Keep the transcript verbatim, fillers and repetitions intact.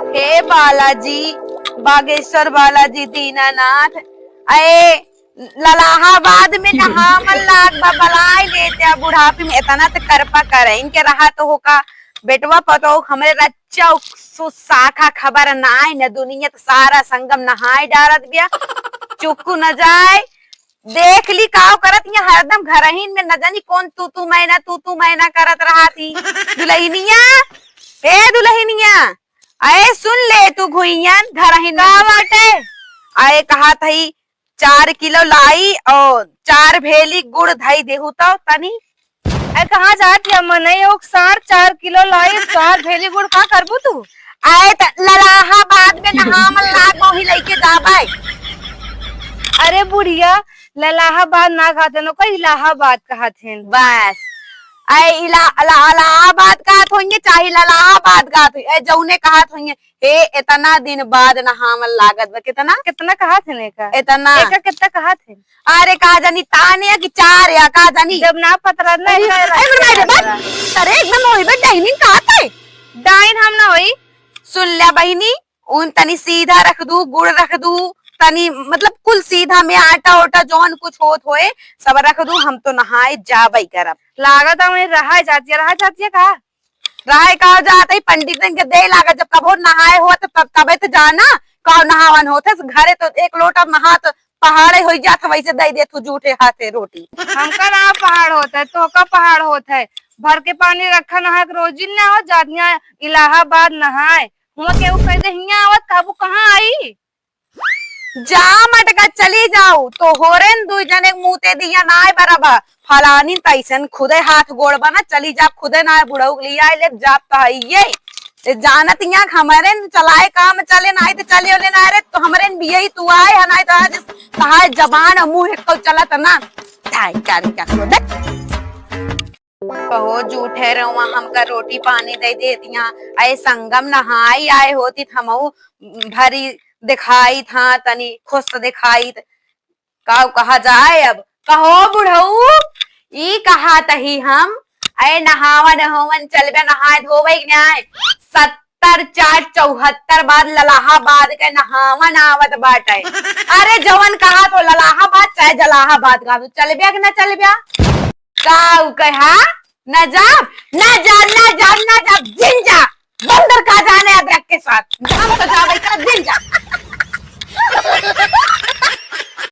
हे बालाजी, बागेश्वर बालाजी, दीनानाथ, अये ललाहाबाद में नहावन लाग बा, बलाय लेत्या बुढ़ापी में। एतना त करपा करइन के रहा तो होका, बेटवा पतोह हमरे रच्चा सु साखा खबर नाय न दुनिया त सारा संगम नहाय डारत बिया। चुक्कू न जाय, देख ली काव करत हियाँ, हरदम घरहिन में न जानी कौन तू तू मैना, तू तू मैना करत रहत ही। दुलहिनिया, ए दुलहिनिया, अये सुन ले तू घुइयन, घरहिन में का बाटे? अये कहत ही चार किलो लाई और चार भेली गुड़ धई देहु तो तनी। अरे कहाँ जात या मनई, एक सार चार किलो लाई, चार भेली गुड़ का करबू तू? अरे त ललाहाबाद में नहावन लाग, वही लइके जाबै। अरे बुढ़िया, ललाहाबाद ना कहत हन, ओका इलाहाबाद कहत हन। बस, अरे इला-, अला-, इलाहाबाद कहत होइहैं, चाहे ललाहाबाद कहत होइहैं, अरे जौने कहत होइहैं, हे, एतना दिन बाद नहावन लागत बा। केतना? केतना कहत हन एका? एतना। एका केतना कहत हन? अरे, का जानी, तान या कि चार या, का जानी? जब ना पतरा नहीं अरे, कर अरे, मेरे माई रे, बस। अरे, एकदम होई बे, डाइनिंग कहत है। डाइन हम ना होई। सुन ल्या बहिनी, उन तनी सीधा रख दू, गुड़ रख दू, तनी, मतलब, कुल सीधा में आटा ओटा जौन कुछ होत होए, सब रख दू, हम तो नहाए जाबै करब। लागत है, वहीं रहा जातिया, रहा जातिया का? रहे का जात है, पंडितन के देह लागत, जब कबो नहाए होत, तब, तबे त जाना, का नहावन होत है, घरे तो एक लोटा नहा त पहाड़े होइ जात है, वैसे दे दे तू जूठे हाथे रोटी। हमका ना पहाड़ होत है, तोहका पहाड़ होत है। भर के पानी रखा, नहाए के रोजी ना हो, जात हियाँ इलाहाबाद नहाए। हुआँ केहू कह दे, हियाँ आवत, कहबू कहाँ आई? जा मटका चली जाऊ, तोहरेन दुइ जने के मुँह ते दिया नाय बराबर। फलानी तैसन खुदे हाथ गोड़ बना, चली जा खुदे नाय बुढ़ऊ के लिया ले जात तो है ये। ए जानत हियाँ हमरेन चलाए काम चले नाय तो चले ओले नाय रे, तो हमरेन बियही तू आए है नाय तो आज तहार जबान और मुँह एक तो चलत ना। ताई कारी का सो देख। कहो जूठे रहुआ हमका रोटी पानी दे देतिया, अये संगम नहाई आए होती त हमहू भरी देखाइत हा, तनी खुश देखाइत। काउ कहा जाए अब, कहो बुढ़ऊ, ई कहा तही हम, अये नहावन होवन चलबे नहाए धोवे के नाय, सत्तर चार चौहत्तर बाद ललाहाबाद के नहावन आवत बाटे। अरे जवन कहा तो ललाहाबाद चाहे जलाहाबाद कहा तो चलबे कि ना चलबे? काउ कहा? ना जाब, ना जाब, ना जाब, ना जाब, जिन जा। बंदर का जाने अदरक के साथ। जाब तो जाब, इतना जिन जा।